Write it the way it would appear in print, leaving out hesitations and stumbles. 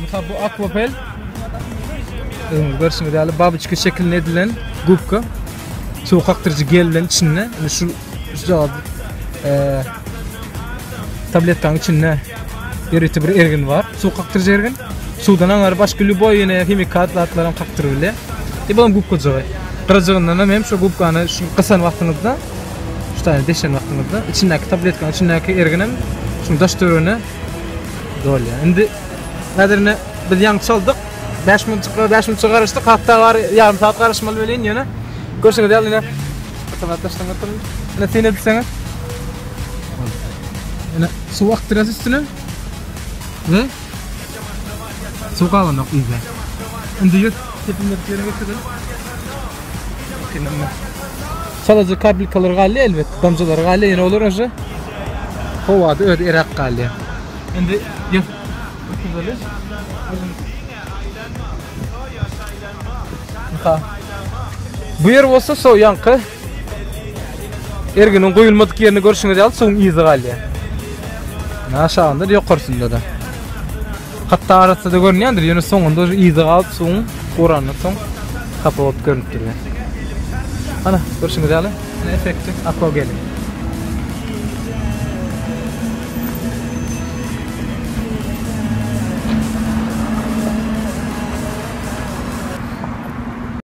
Mysal bu Aquapel Özüňiz görşüňiz ýaly baboçka şekilinde edilen gubka. Suw kakdyryjy gel bilen içinde. Indi şu şu e, tabletkanyň içinde ýörite bir ergin bar. Suw kakdyryjy ergin. Suwdan aňary başga lýuboý ýene himikat zatlaram kakdyryp bilýär. E bulam gubkajygy. Gyrajygyndan hem şu gubkany şu gysan wagtyňyzda şu taýyny deşen wagtyňyzda içindäki tabletkanyň içindäki erginem şuň daş töweregine dolýar. Indi häzir ine biz ýaňy çaldyk. 5 minutjyk 5 minutjyk garaşdyk. Hatda bar ýarym saat garaşmaly welin ýöne görşüňiz ýaly ine awtomat daşdan götürin. Ine syn edilseňiz. Ine suw akdyrýas üstüne. We suw galanok yza. Indi ýör tepinmedik ýerine getirelim. Çalaja kaplikalar galýar elbetde, damjalar galýar, ýene olar aja howada özi eräp galýar. Indi ýör. Bu ýer bolsa so ýaňky erginiň guýulmadyk ýerini görşüňiz ýaly suwuň yzy galýar. Aşagynda ýokarsynda da. Hatda arasy-da görünýändir, ýöne soňunda yzy galyp suwuň gurandan soň hapa bolup görünip durýar. Ana, görşüňiz ýaly, ine effekti aqua geliň.